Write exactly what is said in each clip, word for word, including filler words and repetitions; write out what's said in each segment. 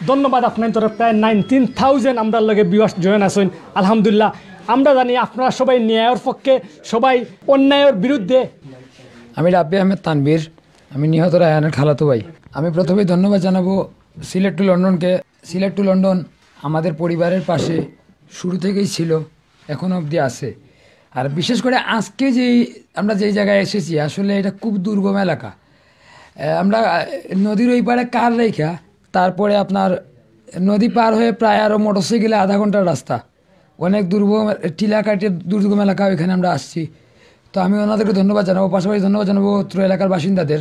ধন্যবাদ। আপনার তরফ প্রায় নাইনটিন থাউজেন্ড আমরার লগে ভিউয়ার্স জয়েন আছেন। আলহামদুলিল্লাহ, আমরা জানি আপনারা সবাই ন্যায়ের পক্ষে, সবাই অন্যায়ের বিরুদ্ধে। আমি রাব্বি আহমেদ তানভীর। আমি নিহত রায়হানের খালাতো ভাই। আমি প্রথমেই ধন্যবাদ জানাবো সিলেট টু লন্ডনকে। সিলেট টু লন্ডন আমাদের পরিবারের পাশে শুরু থেকেই ছিল, এখনো অবধি আছে। আর বিশেষ করে আজকে যেই আমরা যেই জায়গায় এসেছি, আসলে এটা খুব দুর্গম এলাকা। আহ, আমরা আহ, নদীর ওই পারে কার রেখা, তারপরে আপনার নদী পার হয়ে প্রায় আরও মোটরসাইকেলে আধা ঘন্টার রাস্তা, অনেক দুর্গম টিলা কাটিয়ে দুর্গম এলাকা, ওইখানে আমরা আসছি। তো আমি ওনাদেরকে ধন্যবাদ জানাবো, পাশাপাশি ধন্যবাদ জানাবো অত্র এলাকার বাসিন্দাদের।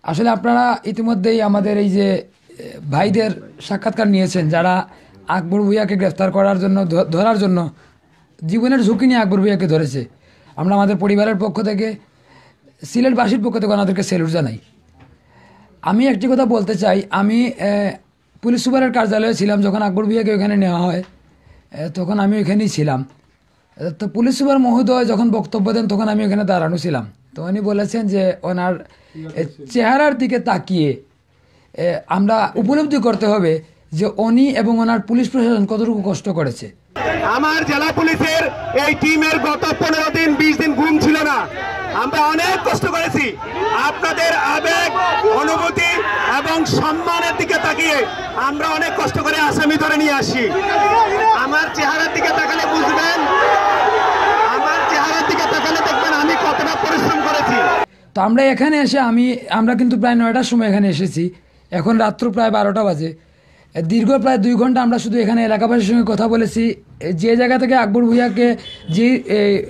আসলে আপনারা ইতিমধ্যেই আমাদের এই যে এ, ভাইদের সাক্ষাৎকার নিয়েছেন, যারা আকবর ভূঁইয়াকে গ্রেফতার করার জন্য, ধ- ধরার জন্য জীবনের ঝুঁকি নিয়ে আকবর ভূঁইয়াকে ধরেছে। আমরা আমাদের পরিবারের পক্ষ থেকে, সিলেটবাসীর পক্ষ থেকে ওনাদেরকে স্যালুট জানাই। আমি একটি কথা বলতে চাই, আমি এ, পুলিশ সুপারের কার্যালয়ে ছিলাম যখন আকবর ভূঁইয়াকে ওখানে নেওয়া হয়, এ, তখন আমি ওখানেই ছিলাম। এ, তো পুলিশ সুপার মহোদয় যখন বক্তব্য দেন, তখন আমি ওখানে দাঁড়ানো ছিলাম। তো উনি বলেছেন যে ওনার এ, চেহারার দিকে তাকিয়ে এ, আমরা উপলব্ধি করতে হবে যে উনি এবং ওনার পুলিশ প্রশাসন কতটুকু কষ্ট করেছে। আমার জেলা পুলিশের এই টিমের গত পনেরো দিন, বিশ দিন ঘুম ছিল না। আমরা অনেক কষ্ট করেছি। আপনাদের আবেগ, অনুভূতি এবং সম্মানের দিকে তাকিয়ে আমরা অনেক কষ্ট করে আসামি ধরে নিয়ে আসি। আমার চেহারার দিকে তাকালে বুঝবেন, আমার চেহারার দিকে তাকালে দেখবেন আমি কতটা পরিশ্রম করেছি। তো আমরা এখানে এসে আমি আমরা কিন্তু প্রায় নয়টার সময় এখানে এসেছি। এখন রাত্র প্রায় বারোটা বাজে। এ, দীর্ঘ প্রায় দুই ঘন্টা আমরা শুধু এখানে এলাকাবাসীর সঙ্গে কথা বলেছি। এ, যে জায়গা থেকে আকবর ভূঁইয়াকে যে এ,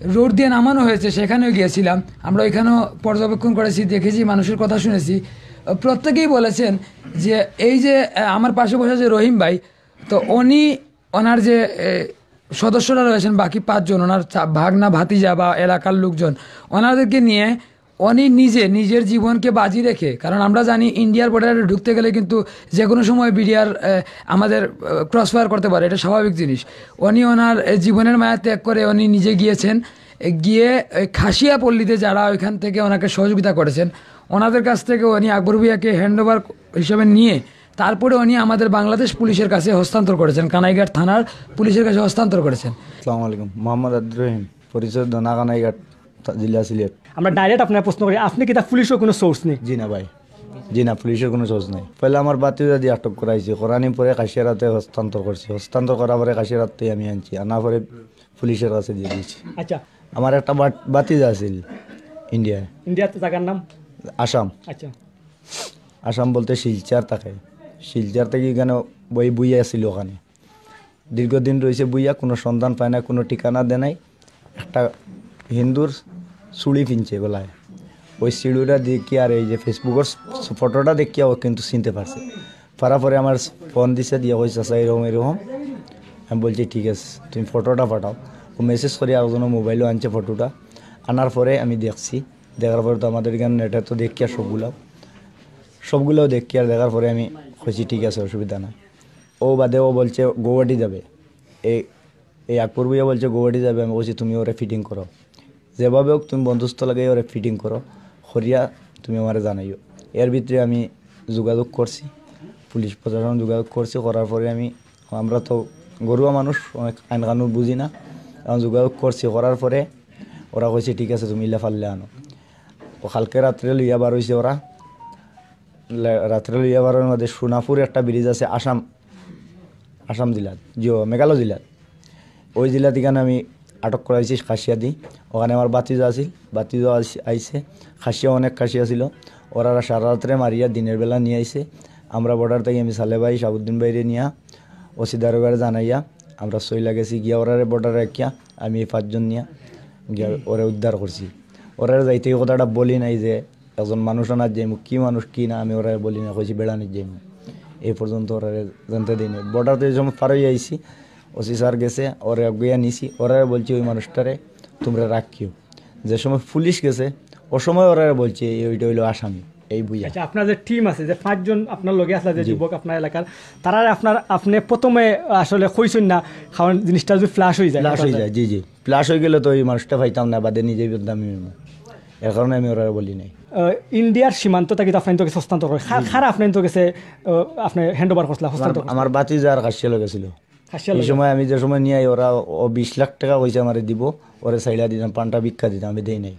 রোড দিয়ে নামানো হয়েছে, সেখানেও গিয়েছিলাম। আমরা ওইখানেও পর্যবেক্ষণ করেছি, দেখেছি, মানুষের কথা শুনেছি। আহ, প্রত্যেকেই বলেছেন যে এই যে আহ, আমার পাশে বসে যে রহিম ভাই, তো উনি ওনার যে এ, সদস্যরা রয়েছেন, বাকি পাঁচজন, ওনার চা- ভাগনা ভাতিজা বা এলাকার লোকজন, ওনাদেরকে নিয়ে উনি নিজে নিজের জীবনকে বাজি রেখে, কারণ আমরা জানি ইন্ডিয়ার বর্ডারে ঢুকতে গেলে কিন্তু যে কোনো সময় বিডিআর আমাদের ক্রস ফায়ার করতে পারে, এটা স্বাভাবিক জিনিস। উনি ওনার এ, জীবনের মায়া ত্যাগ করে উনি নিজে গিয়েছেন। এ, গিয়ে ওই খাসিয়া পল্লীতে যারা ওইখান থেকে ওনাকে সহযোগিতা করেছেন, ওনাদের কাছ থেকে উনি আকবর ভূঁইয়াকে হ্যান্ড ওভার হিসেবে নিয়ে তারপরে উনি আমাদের বাংলাদেশ পুলিশের কাছে হস্তান্তর করেছেন, কানাইঘাট থানার পুলিশের কাছে হস্তান্তর করেছেন। আসসালামু আলাইকুম, মোহাম্মদ আব্দুর রহিম, পরিচয় দোনা কানাইঘাট, তা- জেলা সিলেট। আমরা ডাইরেক্ট আপনার প্রশ্ন করি, আপনি কিতা পুলিশর কোনো সোর্স নেই? জি না ভাই, জি না, পুলিশর কোনো সোর্স নাই। পয়লা আমার ভাতিজা দি আটক করাইছি, করানি পরে কাশিয়ারাতে হস্তান্তর করছি, হস্তান্তর করার পরে কাশিয়ারাতে আমি আনছি, আনার পরে পুলিশর কাছে দিয়া দিছি। আচ্ছা। আমার একটা ভাত- ভাতিজা আছিল ইন্ডিয়ায়। ইন্ডিয়াতে জাগার নাম? আসাম। আচ্ছা। আসাম বলতে শিলচর থাকে, শিলচর থাকি এখানে ওই বইয়া আছিল ওখানে। দীর্ঘদিন রইছে বইয়া, কোনো সন্ধান পায় না, কোনো ঠিকানা দেয় নাই। একটা হিন্দুর চুড়ি পিনছে গলায়, ওই চুড়িটা দেখিয়া আর এই যে ফেসবুকর ফটোটা দেখিয়া ও কিন্তু চিনতে পারছে। পারার পরে আমার ফোন দিছে, দিয়া কইছে, "চাচা, এরকম এরকম।" আমি বলছি, "ঠিক আছে, তুমি ফটোটা পাঠাও।" ও মেসেজ করি আরেকজনর মোবাইলও আনছে ফটোটা। আনার পরে আমি দেখছি, দেখার পরে তো আমাদের এখানে নেটে তো দেখিয়া সবগুলাও, সবগুলাও দেখিয়া দেখার পরে আমি কইছি, "ঠিক আছে, অসুবিধা নাই।" ও বাদে ও বলছে গৌহাটি যাবে, এই এই আকবর ভূঁইয়া বলছে গৌহাটি যাবে। আমি কইছি, "তুমি ওরে ফিটিং করো, যেভাবে হোক তুমি বন্দোবস্ত লাগাই ওরে ফিটিং করো, করিয়া তুমি আমারে জানাইও।" এর ভিতরে আমি যোগাযোগ করছি, পুলিশ প্রশাসন যোগাযোগ করছি, করার পরে আমি, আমরা তো গরুয়া মানুষ, অনেক আইন কানুন বুঝি না, এখন যোগাযোগ করছি, করার পরে ওরা কইছে, "ঠিক আছে, তুমি ইলা পারলে আনো।" ও কালকে রাত্রে লইয়া বার হইছে ওরা, লে- রাত্রে লইয়া বার হওয়ার মধ্যে সোনাপুর একটা ব্রিজ আছে আসাম, আসাম জেলাত, জিও মেঘালয় জেলাত, ওই জেলাত এখানে আমি আটক করাইছি খাসিয়া দি। ওখানে আমার ভাতিজা আছিল, ভাতিজা আইস- আইছে, খাসিয়া অনেক খাসিয়া ছিল, ওরা সারা রাত্রে মারিয়া দিনের বেলা নিয়ে আইছে। আমরা বর্ডার থেকে আমি সালে ভাই, শাহাবুদ্দিন ভাইরে নিয়া ওসি দারোগারে জানাইয়া আমরা সই লাগাইছি, গিয়া ওরারে বর্ডারে রাখিয়া আমি এই পাঁচজন নিয়া গিয়া ওরে উদ্ধার করছি। ওরারে যাইতে এই কথাটা বলি নাই যে একজন মানুষ আনার যাইমু, কি মানুষ কি না, আমি ওরারে বলি না, কইছি বেড়ানির যাইমু। এই পর্যন্ত ওরারে জানতে দেই নাই। বর্ডার থেকে যখন পার হইয়া আইছি, ওসি স্যার গেছে, ওরে গিয়া নিছি, ওরারে বলছি, "ওই মানুষটারে তোমরা রাখিও।" যে সময় পুলিশ গেছে, ও সময় ওরারে বলছে, "এই ওইটা হইলো আসামি, এই বুইয়া।" আচ্ছা, আপনার যে টিম আছে, যে পাঁচজন আপনার লগে আসলে, যে যুবক আপনার এলাকার, তারা আপনার, আপনি প্রথমে আসলে কইছেন না, কারণ জিনিসটা যদি ফ্ল্যাশ হয়ে যায়, ফ্ল্যাশ হয়ে যায়, জি জি, ফ্ল্যাশ হয়ে গেলে তো ওই মানুষটা পাইতাম না, বাদে নিজেই বদনামি হইব। এর কারণে আমি ওরা বলি নাই। ইন্ডিয়ার সীমান্ত থাকি তো আপনার তো গেছে হস্তান্তর করে, কারা আপনার তো গেছে আপনি হ্যান্ড ওভার করছিলা, হস্তান্তর করছিলা? আমার ভাতিজা আর কাশিয়ালো গেছিল। কাশিয়ালো এই সময় আমি যে সময় নিয়ে আই, ওরা ও বিশ লাখ টাকা কইছে আমারে দিব, ওরে চাইলা দিতাম, পান্তা ভিক্ষা দিতাম, আমি দেই নাই।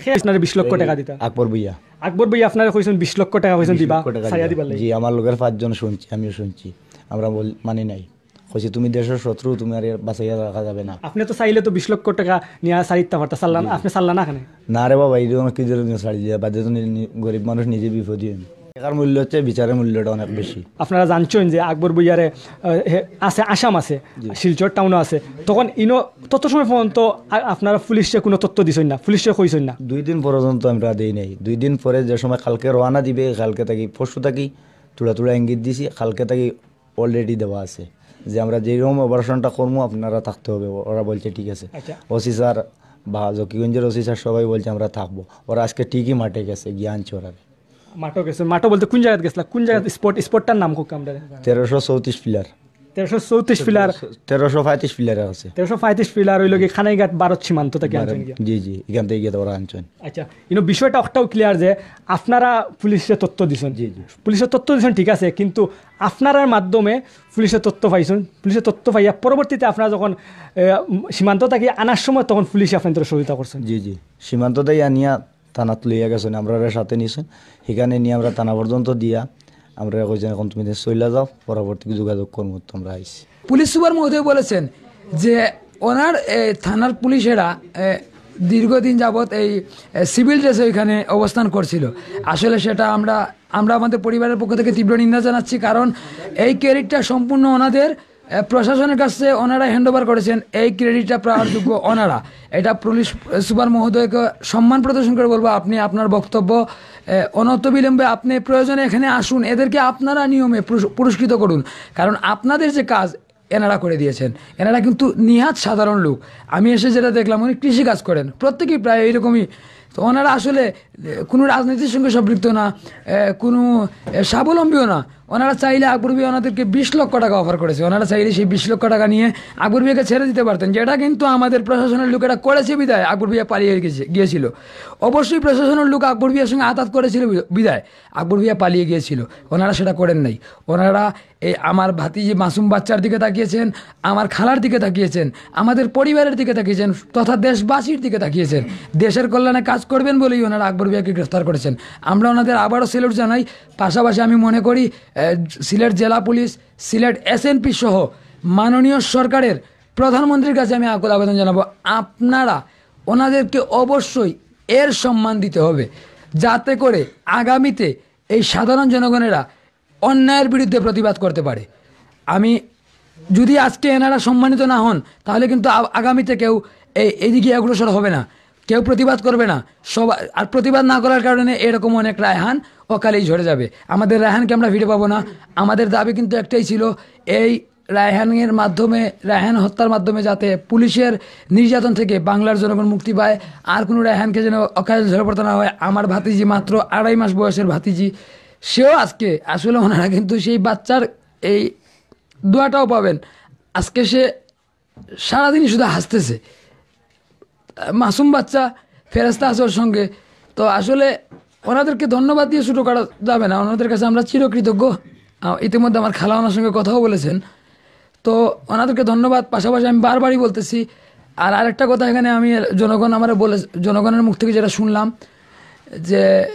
কে আপনারে বিশ লক্ষ টাকা দিতা? আকবর ভুইয়া। আকবর ভুইয়া আপনারে কইছেন বিশ লক্ষ টাকা কইছেন দিবা, লক্ষ টাকা চাইয়া দিতাম। দিবার লাগি। জি, আমার লোকের পাঁচজন শুনছি, আমিও শুনছি, আমরা বল- মানি নাই। কইছে তুমি দেশের শত্রু, তুমি আর বাঁচাইয়া রাখা যাবে না। আপনি তো চাইলে তো বিশ লক্ষ টাকা নিয়ে সারিতা পারতা, চাইলা না, আপনি চাইলা না কেনে? না রে বাবা, এই জন্য কি জন্য ছাড়ি দিয়া, বাদে তো নি- নি- গরিব মানুষ নিজে বিপদী হইন। টাকার মূল্য হচ্ছে বিচারের মূল্যটা অনেক বেশি। আপনারা জানছেন যে আকবর ভুইয়ারে আহ, হে- আছে, আসাম আছে, শিলচর টাউনও আছে, তখন ইনো তত সময় পর্যন্ত আ- আপনারা পুলিশে কোনো তথ্য দিছেন না, পুলিশে কইছেন না? দুই দিন পর্যন্ত আমরা দেই নাই। দুই দিন পরে যে সময় কালকে রওনা দিবে, কালকে থাকি পরশু থাকি থোড়া থোড়া ইঙ্গিত দিছি, কালকে থাকি অলরেডি দেওয়া আছে যে আমরা যেরকম অপারেশনটা করবো আপনারা থাকতে হবে। ওরা বলছে ঠিক আছে। আচ্ছা। ওসি স্যার বা জকিগঞ্জের ওসি স্যার সবাই বলছে আমরা থাকবো। ওরা আজকে ঠিকই মাঠে গেছে, গিয়ে আনছে ওরা। মাঠও গেছে, মাঠও বলতে কোন জায়গায় গেছিলা, কোন জায়গায় স্পট, স্পটটার নাম কোক আমরা? তেরোশো চৌত্রিশ পিলার, তেরোশো চৌত্রিশ পিলার। তেরোশো পঁয়ত্রিশ পিলার আছে। তেরোশো পঁয়ত্রিশ পিলার হইল কি কানাইঘাট ভারত সীমান্ত থেকে আনছেন গিয়া? জি জি, এখান থেকে গিয়ে ওরা আনছেন। আচ্ছা, ইনো বিষয়টা একটাও ক্লিয়ার যে আপনারা পুলিশে তথ্য দিছেন। জি, জি। পুলিশে তথ্য দিছেন ঠিক আছে, কিন্তু আপনারার মাধ্যমে পুলিশে তথ্য পাইছেন, পুলিশে তথ্য পাইয়া পরবর্তীতে আপনারা যখন আহ, সীমান্ত থাকি আনার সময় তখন পুলিশে আপনাদের সহযোগিতা করছেন। জি জি, সীমান্ত দিয়ে আনিয়া থানাত লইয়া গেছেন, আমরা ওরা সাথে নিছেন। সেখানে নিয়ে আমরা থানা পর্যন্ত দিয়া আমরা কইছেন এখন তুমি চলে যাও, পরবর্তী যোগাযোগ করবো, তোমরা আইছি। পুলিশ সুপার মহোদয় বলেছেন যে ওনার এ, থানার পুলিশেরা এ, দীর্ঘদিন যাবৎ এই এ, সিভিল ড্রেসে ওইখানে অবস্থান করছিল। আসলে সেটা আমরা আমরা আমাদের পরিবারের পক্ষ থেকে তীব্র নিন্দা জানাচ্ছি, কারণ এই ক্রেডিটটা সম্পূর্ণ ওনাদের এ, প্রশাসনের কাছে ওনারা হ্যান্ড ওভার করেছেন। এই ক্রেডিটটা পাওয়ার যোগ্য ওনারা। এটা পুলিশ সুপার মহোদয়কে সম্মান প্রদর্শন করে বলবো, আপনি আপনার বক্তব্য এ, অনতিবিলম্বে আপনি প্রয়োজনে এখানে আসুন, এদেরকে আপনারা নিয়মে পুরস- পুরস্কৃত করুন, কারণ আপনাদের যে কাজ এনারা করে দিয়েছেন, এনারা কিন্তু নিহাত সাধারণ লোক। আমি এসে যেটা দেখলাম, উনি কৃষি কাজ করেন, প্রত্যেকেই প্রায় এইরকমই। তো ওনারা আসলে এ, কোনো রাজনীতির সঙ্গে সম্পৃক্ত না, এ, কোনো এ, স্বাবলম্বীও না। ওনারা চাইলে আকবর ভুইয়া ওনাদেরকে বিশ লক্ষ টাকা অফার করেছে, ওনারা চাইলে সেই বিশ লক্ষ টাকা নিয়ে আকবর ভুইয়াকে ছেড়ে দিতে পারতেন, যেটা কিন্তু আমাদের প্রশাসনের লোকেরা করেছে বিধায় আকবর ভুইয়া পালিয়ে গেছে গিয়েছিল। অবশ্যই প্রশাসনের লোক আকবর ভুইয়ার সঙ্গে আতাত করেছিল বি- বিধায় আকবর ভুইয়া পালিয়ে গিয়েছিল। ওনারা সেটা করেন নাই। ওনারা এই আমার ভাতিজি মাসুম বাচ্চার দিকে তাকিয়েছেন, আমার খালার দিকে তাকিয়েছেন, আমাদের পরিবারের দিকে তাকিয়েছেন, তথা দেশবাসীর দিকে তাকিয়েছেন। দেশের কল্যাণে কাজ করবেন বলেই ওনারা আকবর ভুইয়াকে গ্রেফতার করেছেন। আমরা ওনাদের আবারও স্যালুট জানাই। পাশাপাশি আমি মনে করি এ, সিলেট জেলা পুলিশ, সিলেট এসএনপি সহ মাননীয় সরকারের, প্রধানমন্ত্রীর কাছে আমি আকুল আবেদন জানাবো, আপনারা ওনাদেরকে অবশ্যই এর সম্মান দিতে হবে, যাতে করে আগামীতে এই সাধারণ জনগণেরা অন্যায়ের বিরুদ্ধে প্রতিবাদ করতে পারে। আমি যদি আজকে এনারা সম্মানিত না হন, তাহলে কিন্তু আ- আগামীতে কেউ এই এইদিকে অগ্রসর হবে না, কেউ প্রতিবাদ করবে না। সব আর প্রতিবাদ না করার কারণে এরকম অনেক রায়হান অকালেই ঝরে যাবে। আমাদের রায়হানকে আমরা ফিরে পাবো না। আমাদের দাবি কিন্তু একটাই ছিল, এই রায়হানের মাধ্যমে, রায়হান হত্যার মাধ্যমে যাতে পুলিশের নির্যাতন থেকে বাংলার জনগণ মুক্তি পায়, আর কোনো রায়হানকে যেন অকালে ঝরে পড়তে না হয়। আমার ভাতিজি, মাত্র আড়াই মাস বয়সের ভাতিজি, সেও আজকে আসলে ওনারা কিন্তু সেই বাচ্চার এই দোয়াটাও পাবেন। আজকে সে সারাদিনই শুধু হাসতেছে। মাসুম বাচ্চা, ফেরেস্তা আছে ওর সঙ্গে। তো আসলে ওনাদেরকে ধন্যবাদ দিয়ে ছোটো করা যাবে না, ওনাদের কাছে আমরা চিরকৃতজ্ঞ। আহ, ইতিমধ্যে আমার খালা ওনার সঙ্গে কথাও বলেছেন। তো ওনাদেরকে ধন্যবাদ। পাশাপাশি আমি বারবারই বলতেছি, আর আরেকটা কথা, এখানে আমি জনগণ আমার বলে, জনগণের মুখ থেকে যেটা শুনলাম যে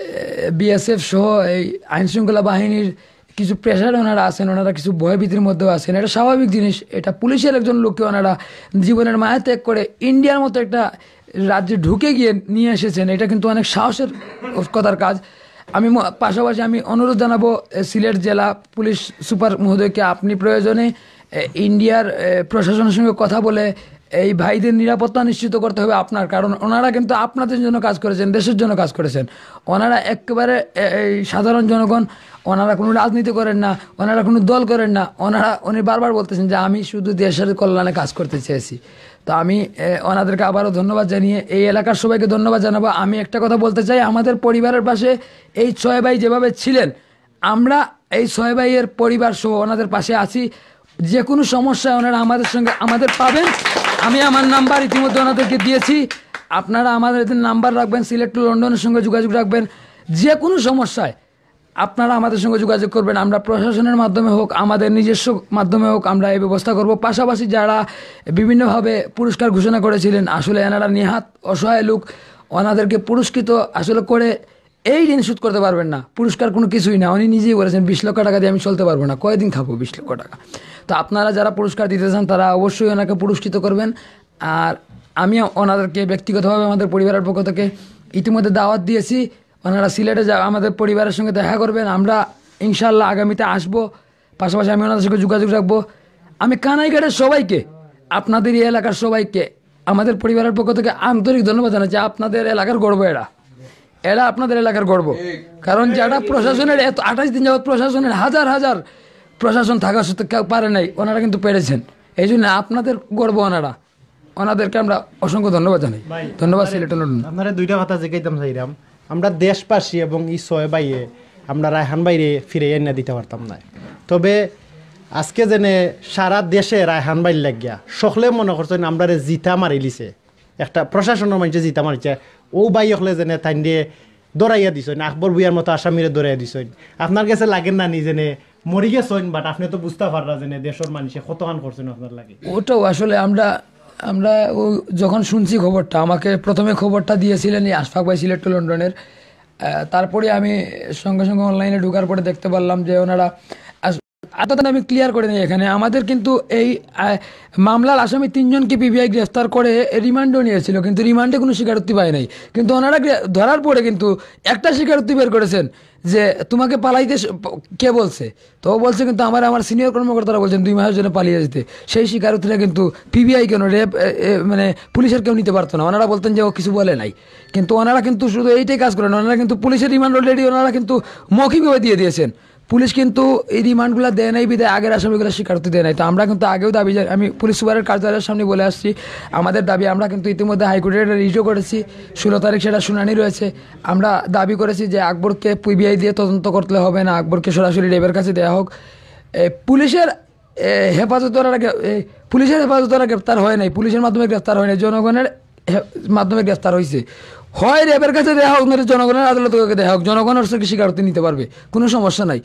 বিএসএফ সহ এই আইন শৃঙ্খলা বাহিনীর কিছু প্রেশারে ওনারা আছেন, ওনারা কিছু ভয়ভীতির মধ্যেও আছেন। এটা স্বাভাবিক জিনিস। এটা পুলিশের একজন লোককে ওনারা জীবনের মায়া ত্যাগ করে ইন্ডিয়ার মতো একটা রাজ্যে ঢুকে গিয়ে নিয়ে এসেছেন, এটা কিন্তু অনেক সাহসের কথার কাজ। আমি ম- পাশাপাশি আমি অনুরোধ জানাবো এ, সিলেট জেলা পুলিশ সুপার মহোদয়কে, আপনি প্রয়োজনে এ, ইন্ডিয়ার এ, প্রশাসনের সঙ্গে কথা বলে এই ভাইদের নিরাপত্তা নিশ্চিত করতে হবে আপনার, কারণ ওনারা কিন্তু আপনাদের জন্য কাজ করেছেন, দেশের জন্য কাজ করেছেন। ওনারা একেবারে এ, এই সাধারণ জনগণ, ওনারা কোনো রাজনীতি করেন না, ওনারা কোনো দল করেন না। ওনারা উনি বারবার বলতেছেন যে আমি শুধু দেশের কল্যাণে কাজ করতে চেয়েছি। তো আমি এ, ওনাদেরকে আবারও ধন্যবাদ জানিয়ে এই এলাকার সবাইকে ধন্যবাদ জানাবো। আমি একটা কথা বলতে চাই, আমাদের পরিবারের পাশে এই ছয় ভাই যেভাবে ছিলেন, আমরা এই ছয় ভাইয়ের পরিবার সহ ওনাদের পাশে আছি। যে কোনো সমস্যায় ওনারা আমাদের সঙ্গে আমাদের পাবেন। আমি আমার নাম্বার ইতিমধ্যে ওনাদেরকে দিয়েছি। আপনারা আমাদের এতে নাম্বার রাখবেন, সিলেট টু লন্ডনের সঙ্গে যোগাযোগ রাখবেন। যে কোনো সমস্যায় আপনারা আমাদের সঙ্গে যোগাযোগ করবেন। আমরা প্রশাসনের মাধ্যমে হোক, আমাদের নিজস্ব মাধ্যমে হোক, আমরা এই ব্যবস্থা করব। পাশাপাশি যারা বিভিন্নভাবে পুরস্কার ঘোষণা করেছিলেন, আসলে এনারা নিহাত অসহায় লোক, ওনাদেরকে পুরস্কৃত আসলে করে এই ঋণ শোধ করতে পারবেন না। পুরস্কার কোনো কিছুই না। উনি নিজেই বলেছেন, "বিশ লক্ষ টাকা দিয়ে আমি চলতে পারবো না, কয়দিন খাবো বিশ লক্ষ টাকা?" তো আপনারা যারা পুরস্কার দিতে চান, তারা অবশ্যই ওনাকে পুরস্কৃত করবেন। আর আমি ওনাদেরকে ব্যক্তিগতভাবে আমাদের পরিবারের পক্ষ থেকে ইতিমধ্যে দাওয়াত দিয়েছি। ওনারা সিলেটে যা আমাদের পরিবারের সঙ্গে দেখা করবেন। আমরা ইনশাআল্লাহ আগামীতে আসবো। পাশাপাশি আমি ওনাদের সঙ্গে যোগাযোগ রাখবো। আমি কানাইঘাটের সবাইকে, আপনাদের এই এলাকার সবাইকে আমাদের পরিবারের পক্ষ থেকে আন্তরিক ধন্যবাদ জানাচ্ছি। আপনাদের এলাকার গর্ব এরা, এরা আপনাদের এলাকার গর্ব। কারণ যারা প্রশাসনের এত আঠাশ দিন যাবত প্রশাসনের হাজার হাজার প্রশাসন থাকা সত্ত্বেও কেউ পারে নাই, ওনারা কিন্তু পেরেছেন। এই জন্য আপনাদের গর্ব ওনারা, ওনাদেরকে আমরা অসংখ্য ধন্যবাদ জানাই। ধন্যবাদ সিলেট লন্ডন। আপনারা দুইটা কথা জিজ্ঞাইতাম চাইরাম। আমরা দেশবাসী এবং ই ছয় ভাইয়ে আমরা রায়হান ভাইরে ফিরে আইনা দিতে পারতাম না। তবে আজকে যেনে সারা দেশে রায়হান ভাইর লাগিয়া সকলে মনে করছেন আমরারে জিতা মারিলিছে, একটা প্রশাসনের মানুষে জিতা মারিছে। ও ভাই হকলে যেনে তাইনরে দৌড়াইয়া দিছইন, আকবর ভুইয়ার মতো আসামিরে দৌড়াইয়া দিছইন। আপনার কাছে লাগে না নি যেনে মরি গেছইন, বাট আপনি তো বুঝতে পাররা যেনে দেশের মানুষে কতখান করছেন আপনার লাগে? ওটাও আসলে আমরা আমরা ও যখন শুনছি খবরটা, আমাকে প্রথমে খবরটা দিয়েছিলেন এই আশফাক ভাই সিলেট টু লন্ডনের। আহ, তারপরে আমি সঙ্গে সঙ্গে অনলাইনে ঢোকার পরে দেখতে পারলাম যে ওনারা আস- আপাতত আমি ক্লিয়ার করে নিই এখানে। আমাদের কিন্তু এই আহ, মামলার আসামি তিনজনকে পিবিআই গ্রেফতার করে রিমান্ডও নিয়েছিল, কিন্তু রিমান্ডে কোনো স্বীকারোক্তি পায় নাই। কিন্তু ওনারা গ্রে- ধরার পরে কিন্তু একটা স্বীকারোক্তি বের করেছেন যে তোমাকে পালাইতে স- প- কে বলছে। তো ও বলছে কিন্তু আমার আমার সিনিয়র কর্মকর্তারা বলছেন দুই মাসের জন্য পালিয়ে যেতে। সেই স্বীকারোক্তিটা কিন্তু পিবিআই কেন র্যাব মানে পুলিশের কেউ নিতে পারতো না। ওনারা বলতেন যে ও কিছু বলে নাই, কিন্তু ওনারা কিন্তু শুধু এইটাই কাজ করেন। ওনারা কিন্তু পুলিশের রিমান্ড অলরেডি ওনারা কিন্তু মৌখিকভাবে দিয়ে দিয়েছেন। পুলিশ কিন্তু এই রিমান্ডগুলো দেয় নাই বিধায় আগের আসামিগুলো স্বীকারোক্তি দেয় নাই। তো আমরা কিন্তু আগেও দাবি জানি, আমি পুলিশ সুপারের কার্যালয়ের সামনে বলে আসছি আমাদের দাবি। আমরা কিন্তু ইতিমধ্যে হাইকোর্টে এটা রিটও করেছি, ষোলো তারিখ সেটা শুনানি রয়েছে। আমরা দাবি করেছি যে আকবরকে পিবিআই দিয়ে তদন্ত করতে হবে না, আকবরকে সরাসরি র্যাবের কাছে দেওয়া হোক। এ, পুলিশের এ, হেফাজতে ওনারা গ্রে- এ, পুলিশের হেফাজতে ওনারা গ্রেপ্তার হয় নাই, পুলিশের মাধ্যমে গ্রেপ্তার হয় নাই, জনগণের হে- মাধ্যমে গ্রেপ্তার হয়েছে। হয় র্যাবের কাছে দেওয়া হোক, নয়তো জনগণের আদালতে ওকে দেওয়া হোক, জনগণ হচ্ছে কি স্বীকারোক্তি নিতে পারবে, কোনো সমস্যা নাই।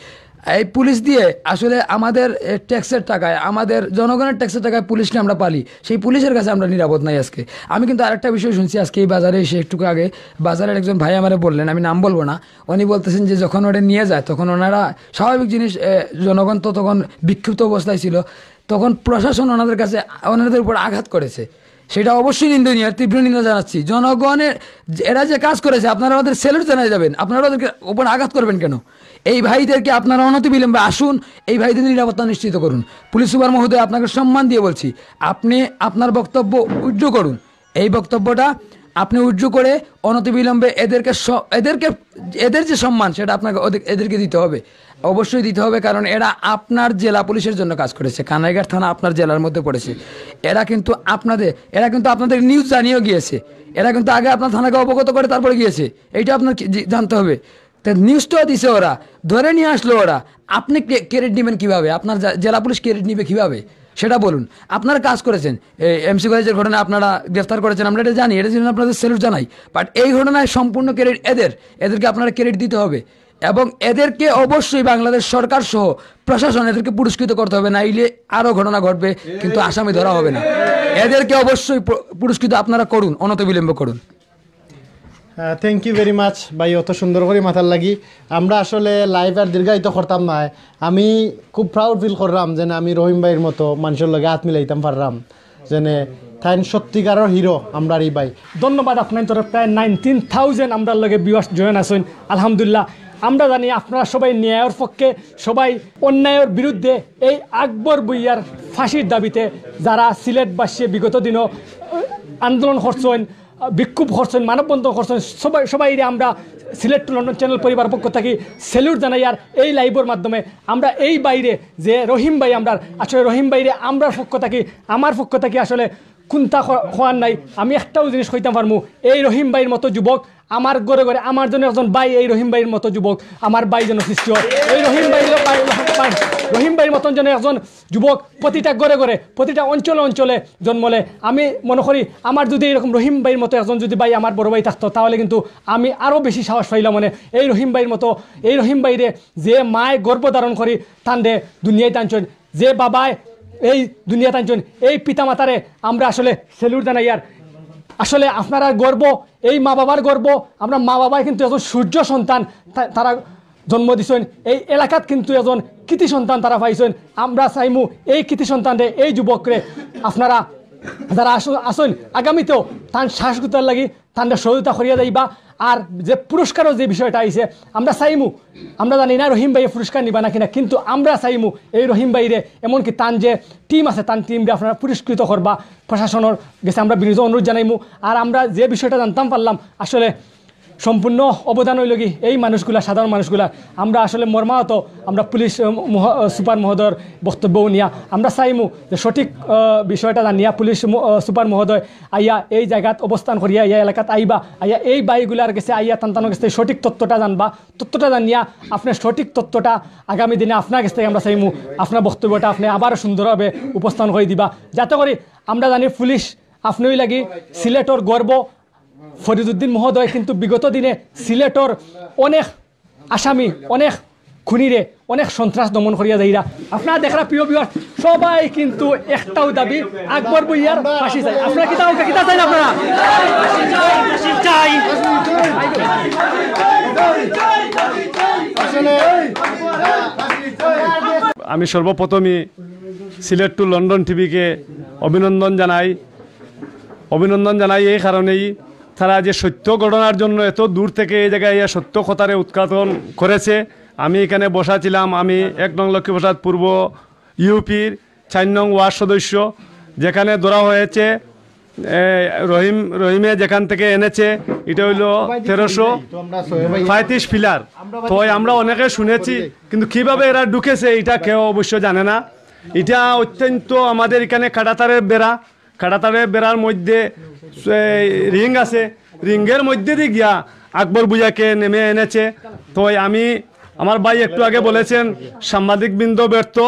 এই পুলিশ দিয়ে আসলে আমাদের এ, ট্যাক্সের টাকায়, আমাদের জনগণের ট্যাক্সের টাকায় পুলিশকে আমরা পালি, সেই পুলিশের কাছে আমরা নিরাপদ নাই আজকে। আমি কিন্তু আরেকটা বিষয় শুনছি আজকে এই বাজারে এসে একটু আগে, বাজারের একজন ভাই আমারে বললেন, আমি নাম বলবো না, উনি বলতেছেন যে যখন ওটা নিয়ে যায় তখন ওনারা স্বাভাবিক জিনিস, এ, জনগণ তো তখন বিক্ষিপ্ত অবস্থায় ছিল, তখন প্রশাসন ওনাদের কাছে ওনাদের উপর আঘাত করেছে। সেটা অবশ্যই নিন্দনীয়, তীব্র নিন্দা জানাচ্ছি। জনগণের এরা যে কাজ করেছে আপনারা ওদের স্যালুট জানাই যাবেন, আপনারা ওদেরকে উপর আঘাত করবেন কেন? এই ভাইদেরকে আপনারা অনতিবিলম্বে আসুন, এই ভাইদের নিরাপত্তা নিশ্চিত করুন। পুলিশ সুপার মহোদয়, আপনাকে সম্মান দিয়ে বলছি, আপনি আপনার বক্তব্য উইথড্র করুন। এই বক্তব্যটা আপনি উইথড্র করে অনতিবিলম্বে এদেরকে স- এদেরকে এদের যে সম্মান সেটা আপনাকে ওদের- এদেরকে দিতে হবে, অবশ্যই দিতে হবে। কারণ এরা আপনার জেলা পুলিশের জন্য কাজ করেছে, কানাইঘাট থানা আপনার জেলার মধ্যে পড়েছে। এরা কিন্তু আপনাদের এরা কিন্তু আপনাদের নিউজ জানিয়েও গিয়েছে, এরা কিন্তু আগে আপনার থানাকে অবগত করে তারপরে গিয়েছে, এইটা আপনার কি- জি- জানতে হবে। তা নিউজটাও দিছে ওরা, ধরে নিয়ে আসলো ওরা, আপনি ক্রেডিট নেবেন কিভাবে? আপনার জা- জেলা পুলিশ ক্রেডিট নিবে কিভাবে সেটা বলুন। আপনারা কাজ করেছেন, এমসি কলেজের ঘটনা আপনারা গ্রেফতার করেছেন, আমরা এটা জানি, এটা জন্য আপনাদের স্যালুট জানাই। বাট এই ঘটনায় সম্পূর্ণ ক্রেডিট এদের, এদেরকে আপনারা ক্রেডিট দিতে হবে। এবং এদেরকে অবশ্যই বাংলাদেশ সরকার সহ প্রশাসন এদেরকে পুরস্কৃত করতে হবে, নাইলে আরও ঘটনা ঘটবে, কিন্তু আসামি ধরা হবে না। এদেরকে অবশ্যই পুরস্কৃত আপনারা করুন, অনতিবিলম্ব করুন। থ্যাংক ইউ ভেরি মাচ ভাই, অত সুন্দর করে মাতার লাগি। আমরা আসলে লাইভ আর দীর্ঘায়িত করতাম না। আমি খুব প্রাউড ফিল করলাম যে না, আমি রহিম ভাইর মতো মানুষের লগে হাত মিলাইতাম পারলাম, যেনে তাইন সত্যিকারের হিরো আমরার এই ভাই। ধন্যবাদ। আপনার তরফ প্রায় নাইনটিন থাউজেন্ড আমরার লগে ভিউয়ার্স জয়েন আছেন। আলহামদুলিল্লাহ, আমরা জানি আপনারা সবাই ন্যায়ের পক্ষে, সবাই অন্যায়ের বিরুদ্ধে। এই আকবর ভুইয়ার ফাঁসির দাবিতে যারা সিলেটবাসী বিগত দিনও আন্দোলন করছেন, বিক্ষোভ করছেন, মানববন্ধন করছেন, সবাই সবাইরে আমরা সিলেট টু লন্ডন চ্যানেল পরিবার পক্ষ থাকি স্যালুট জানাই। আর এই লাইভর মাধ্যমে আমরা এই ভাইরে যে রহিম ভাই, আমরা আসলে রহিম ভাইরে আমরার পক্ষ থাকি, আমার পক্ষ থাকি আসলে কুন্তা খোয়ার নাই। আমি একটাও জিনিস কইতাম পারমু, এই রহিম ভাইর মতো যুবক আমার ঘরে ঘরে আমার জন্য একজন ভাই, এই রহিম ভাইর মতো যুবক আমার ভাই যেন সৃষ্টি হয়। এই রহিম ভাইর ভাই, ভাই, রহিম ভাইর মতন যেন একজন যুবক প্রতিটা ঘরে ঘরে, প্রতিটা অঞ্চলে অঞ্চলে জন্মলে, আমি মনে করি আমার যদি এরকম রহিম ভাইর মতো একজন যদি ভাই আমার বড় ভাই থাকতো, তাহলে কিন্তু আমি আরও বেশি সাহস পাইলাম। মানে এই রহিম ভাইর মতো, এই রহিম ভাইরে যে মায় গর্ভ ধারণ করি, তানরে দুনিয়াত আনছইন, যে বাবায় এই দুনিয়াত আনছইন, এই পিতা মাতারে আমরা আসলে স্যালুট জানাই। আর আসলে আপনারার গর্ব, এই মা বাবার গর্ব। আমরা মা বাবায় কিন্তু একজন সূর্য সন্তান, তা- তারা জন্ম দিছইন। এই এলাকাত কিন্তু একজন কৃতি সন্তান তারা পাইছইন। আমরা চাইমু এই কৃতি সন্তানরে, এই যুবকরে আপনারা যারা আস- আছইন, আগামীতেও তান সাহস গুতার লাগি তানরে সহযোগিতা করিয়া যাইবা। আর যে পুরস্কারও যে বিষয়টা আইছে, আমরা চাইমু, আমরা জানি না রহিম ভাইয়ে পুরস্কার নিবা না কিনা, কিন্তু আমরা চাইমু এই রহিম ভাইরে, এমনকি তান যে টিম আছে, তান টিমরে আপনারা পুরস্কৃত করবা। প্রশাসনের গেছে আমরা বিনীত অনুরোধ জানাইমু। আর আমরা যে বিষয়টা জানতাম পারলাম, আসলে সম্পূর্ণ অবদান হইল কি এই মানুষগুলা, সাধারণ মানুষগুলা। আমরা আসলে মর্মাহত, আমরা পুলিশ, আহ, মহ-, আহ, সুপার মহোদয়র বক্তব্য নিয়া আমরা চাইমু যে সঠিক, আহ, বিষয়টা জানিয়া পুলিশ ম-, আহ, সুপার মহোদয় আইয়া এই জায়গাত অবস্থান করিয়া, আইয়া এলাকাত আইবা, আইয়া এই ভাইগুলার গেছে আইয়া তান তানর গেছে সঠিক তথ্যটা জানবা। তথ্যটা জানিয়া আপনার সঠিক তথ্যটা আগামী দিনে আপনার গেছ থাকি আমরা চাইমু, আপনার বক্তব্যটা আপনি আবার সুন্দরভাবে উপস্থাপন করে দিবা, যাতে করি আমরা জানি পুলিশ আপনিই লাগি সিলেটর গর্ব। ফরিদুদ্দিন মহোদয় কিন্তু বিগত দিনে সিলেটর অনেক আসামি, অনেক খুনিরে, অনেক সন্ত্রাস দমন করিয়া যাইরা। আপনারা দেখরা প্রিয় ভিউয়ার, সবাই কিন্তু একটাও দাবি, আকবর ভুইয়ার ফাঁসি চাই। আপনারা কিতা, কিতা চাইন আপনারা? চাই। আমি সর্বপ্রথমই সিলেট টু লন্ডন টিভিকে অভিনন্দন জানাই। অভিনন্দন জানাই এই কারণেই, তারা যে সত্য ঘটনার জন্য এত দূর থেকে এই জায়গায় এই সত্য কথারে উৎঘাটন করেছে। আমি এখানে বসা ছিলাম, আমি এক নং লক্ষ্মীপ্রসাদ পূর্ব ইউপির চার নং ওয়ার্ড সদস্য, যেখানে ধরা হয়েছে, এ, রহিম, রহিমে যেখান থেকে এনেছে, এটা হইল তেরোশো পঁয়ত্রিশ পিলার। তো আমরা অনেকে শুনেছি, কিন্তু কিভাবে এরা ঢুকেছে, এটা কেউ অবশ্য জানে না। এটা অত্যন্ত আমাদের এখানে কাঁটাতারের বেড়া, কাঁটাতারের বেড়ার মধ্যে, এ, রিং আছে, রিংয়ের মধ্যে দিয়ে গিয়া আকবর ভুইয়াকে নেমে এনেছে। তো আমি, আমার ভাই একটু আগে বলেছেন, সাংবাদিকবৃন্দ ব্যর্থ,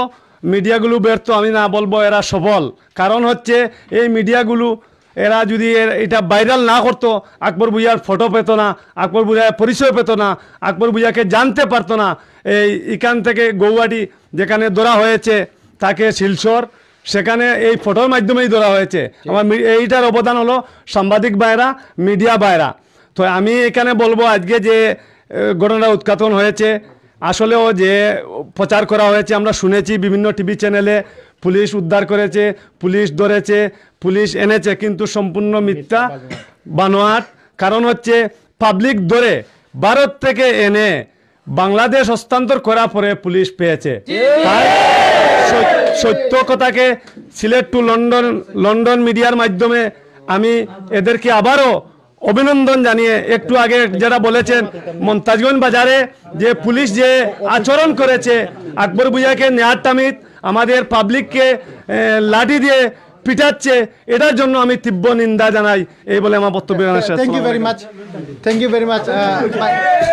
মিডিয়াগুলো ব্যর্থ, আমি না বলবো এরা সফল। কারণ হচ্ছে এই মিডিয়াগুলো, এরা যদি এর, এটা ভাইরাল না করতো, আকবর ভুইয়ার ফটো পেত না, আকবর ভুইয়ার পরিচয় পেত না, আকবর ভুইয়াকে জানতে পারতো না। এই এখান থেকে গৌহাটি যেখানে ধরা হয়েছে তাকে শিলচর, সেখানে এই ফটোর মাধ্যমেই ধরা হয়েছে। আমার মি-, এইটার অবদান হলো সাংবাদিক ভাইরা, মিডিয়া ভাইরা। তো আমি এখানে বলবো আজকে যে, এ, ঘটনা উৎঘাটন হয়েছে, আসলেও যে প্রচার করা হয়েছে, আমরা শুনেছি বিভিন্ন টিভি চ্যানেলে পুলিশ উদ্ধার করেছে, পুলিশ ধরেছে, পুলিশ এনেছে, কিন্তু সম্পূর্ণ মিথ্যা, বানোয়াট। কারণ হচ্ছে পাবলিক ধরে ভারত থেকে এনে বাংলাদেশ হস্তান্তর করার পরে পুলিশ পেয়েছে। তাই সত-, সত্য কথাকে সিলেট টু লন্ডন, লন্ডন মিডিয়ার মাধ্যমে আমি এদেরকে আবারও অভিনন্দন জানিয়ে, একটু আগে যেটা বলেছেন, মন্তাজগঞ্জ বাজারে যে পুলিশ যে আচরণ করেছে, আকবর ভুইয়াকে নেয়ার তামিত আমাদের পাবলিককে, এ, লাঠি দিয়ে পিটাচ্ছে, এটার জন্য আমি তীব্র নিন্দা জানাই। এই বলে আমার বক্তব্য এখানে শেষ। Thank you very much, thank you very much।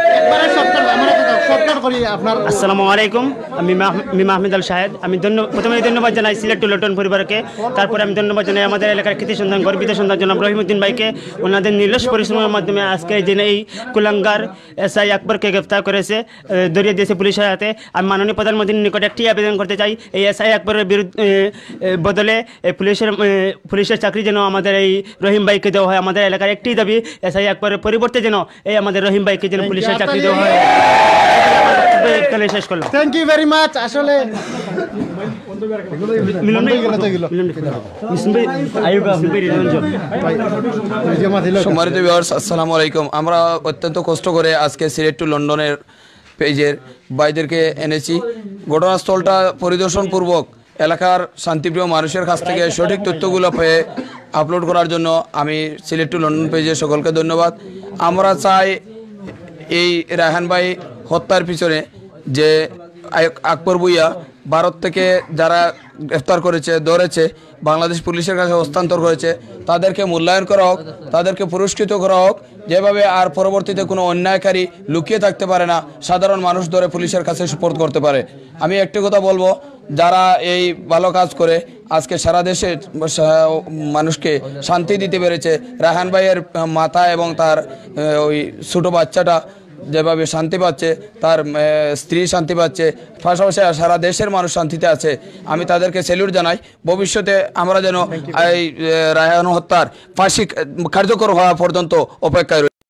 একবারে শর্টকাট, আমরা শর্টকাট করি আপনার। আসসালামু আলাইকুম, আমি মাহ-, মি মাহমুদ আল শাহেদ। আমি ধন্য-, প্রথমে ধন্যবাদ জানাই সিলেট টু লন্ডন পরিবারকে, তারপরে আমি ধন্যবাদ জানাই আমাদের এলাকার কৃতি সন্তান, গর্বিত সন্তান জনাব রহিমউদ্দিন ভাইকে। ওনাদের নির্লস পরিশ্রমের মাধ্যমে আজকে এই যে এই কুলাঙ্গার এসআই আকবরকে গ্রেফতার করেছে, এ, ধরিয়ে দিয়েছে পুলিশের হাতে। আমি মাননীয় প্রধানমন্ত্রীর নিকট একটি আবেদন করতে চাই, এই এসআই আকবরের বিরুদ্ধে, এ, এ, বদলে এই পুলিশের, এ, পুলিশের চাকরি যেন আমাদের এই রহিম ভাইকে দেওয়া হয়। আমাদের এলাকার একটি দাবি, এসআই আকবরের পরিবর্তে যেন এই আমাদের রহিম ভাইকে যেন পুলিশের চাকরি দেওয়া হয়। এখানে শেষ করলাম। Thank you very much। আসলে মিলন ভাই, মিলন ভাই, মিলন ভাই। সম্মানিত ভিউয়ার্স, আসসালামু আলাইকুম। আমরা অত্যন্ত কষ্ট করে আজকে সিলেট টু লন্ডনের পেজের ভাইদেরকে এনেছি। ঘটনাস্থলটা পরিদর্শনপূর্বক এলাকার শান্তিপ্রিয় মানুষের কাছ থেকে সঠিক তথ্যগুলো পেয়ে আপলোড করার জন্য আমি সিলেট টু লন্ডন পেজের সকলকে ধন্যবাদ। আমরা চাই এই রায়হান ভাই হত্যার পিছনে যে আক-, আকবর ভুইয়া ভারত থেকে যারা গ্রেফতার করেছে, ধরেছে, বাংলাদেশ পুলিশের কাছে হস্তান্তর করেছে, তাদেরকে মূল্যায়ন করা হোক, তাদেরকে পুরস্কৃত করা হোক, যেভাবে আর পরবর্তীতে কোনো অন্যায়কারী লুকিয়ে থাকতে পারে না, সাধারণ মানুষ ধরে পুলিশের কাছে সুপর্দ করতে পারে। আমি একটি কথা বলবো, যারা এই ভালো কাজ করে আজকে সারা দেশে সা-, মানুষকে শান্তি দিতে পেরেছে, রায়হান ভাইয়ের মাতা এবং তার আহ, ওই ছোট বাচ্চাটা যেভাবে শান্তি পাচ্ছে, তার আহ, স্ত্রী শান্তি পাচ্ছে, পাশাপাশি সারা দেশের মানুষ শান্তিতে আছে। আমি তাদেরকে স্যালুট জানাই। ভবিষ্যতে আমরা যেন এই আহ, রায়হান হত্যার ফাঁসি আহ, কার্যকর হওয়া পর্যন্ত অপেক্ষায় রই।